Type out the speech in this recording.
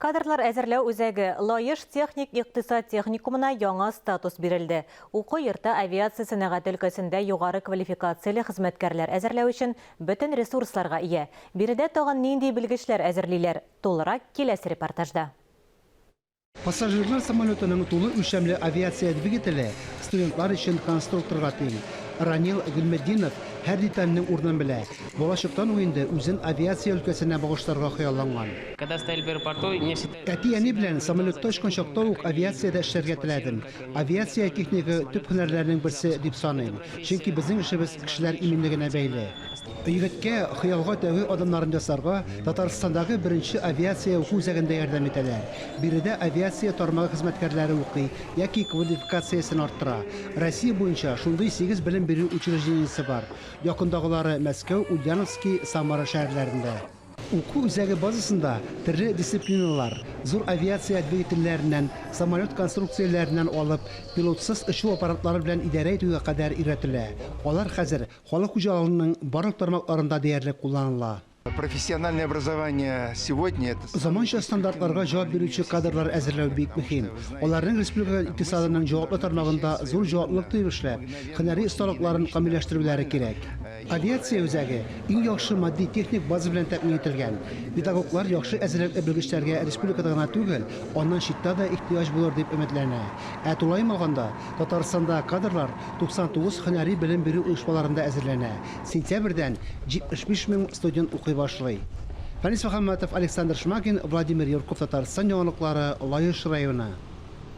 Кадрлар әзерләү үзәге Лаеш техник-икътисад техникумына яңа статус бирелде. Уку йорты авиация сәнәгате өлкәсендә югары квалификацияле хезмәткәрләр әзерләү өчен бөтен ресурсларга ия. Биредә тагын нинди белгечләр әзерлиләр? Тулырак киләсе репортажда. Пассажирлар самолетының тулы үлчәмле авиация двигателе студентлар өчен конструкторга тиң. Ранил Гыйльметдинов һәр детальнең урынын белә. Балачактан ук инде үзен авиация өлкәсенә багышларга хыялланган. Әти-әни белән самолетта очкан чакта ук авиациядә эшләргә теләдем. Авиация технигы төп һөнәрләрнең берсе дип саныйм, чөнки безнең эшебез кешеләр иминлегенә бәйле. Егеткә хыялга тәүге адымнарын ясарга Татарстандагы беренче авиация уку үзәгендә ярдәм итәләр. Биредә авиация тармагы хезмәткәрләре укый яки квалификациясен арттыра. Россия буенча шундый сигез белем бирү учреждениесе бар. Якындагылары Мәскәү, Ульяновски, Самара шәһәрләрендә. Уку үзәге базасында төрле дисциплиналар, зур авиация двигательләреннән, самолет конструкцияләреннән алып, пилотсыз очу аппаратлары белән идарә итүгә кадәр өйрәтелә. Алар хәзер Халык хуҗалыгының барлык тармакларында диярлек кулланыла. Профессиональное образование сегодня это. Заманча стандартларга җавап бирүче кадрлар әзерләү бик мөһим. Аларның республика икътисадының җаваплы тармагында зур җаваплылык тоеп эшләп, һөнәри осталыкларын камилләштерүләре кирәк. Авиация үзәге иң яхшы матди-техник база белән тәэмин ителгән. Педагоглар яхшы әзерлекле белгечләргә республикада гына түгел, аннан читтә дә ихтыяҗ булыр дип өметләнә. Ә тулаем алганда, Татарстанда кадрлар 99 һөнәри белем бирү оешмаларында әзерләнә. Сентябрьдән 75 мең студент укый башлый. Фәнис Мөхәммәтов, Александр Шмагин, Владимир Юрков Татарстан яңалыклары, Лаеш районы.